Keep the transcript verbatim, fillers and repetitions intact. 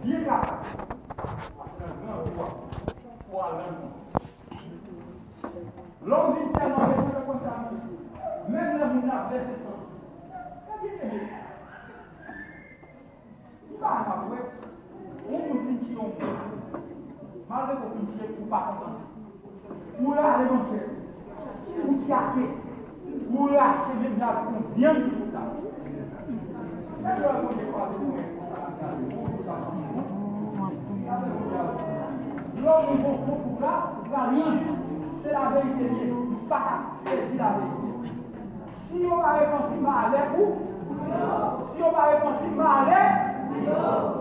Byen kapab. Paske nan gran kou a, ou al rann kont. Lè w vin tèlman vèse, se konn sa moun. Menm lè moun nan ap vèse san. Epi, epi. Ou pa wè, ou moun fin tiye yon moun. Malgre ke w fin tiye, ou pa kontan. Ou rale manchèt. Ou tyake. Ou rache, menm jan avèk yon vyann ki sou tab. Menm lè Bondye kwaze pou mwen, lè w moun bon, bon pou la, ou pral rann. Se laverite li ye. Ou pa ka pèdi laverite. Si yo pa repanti, malè pou. Si yo pa repanti, malè.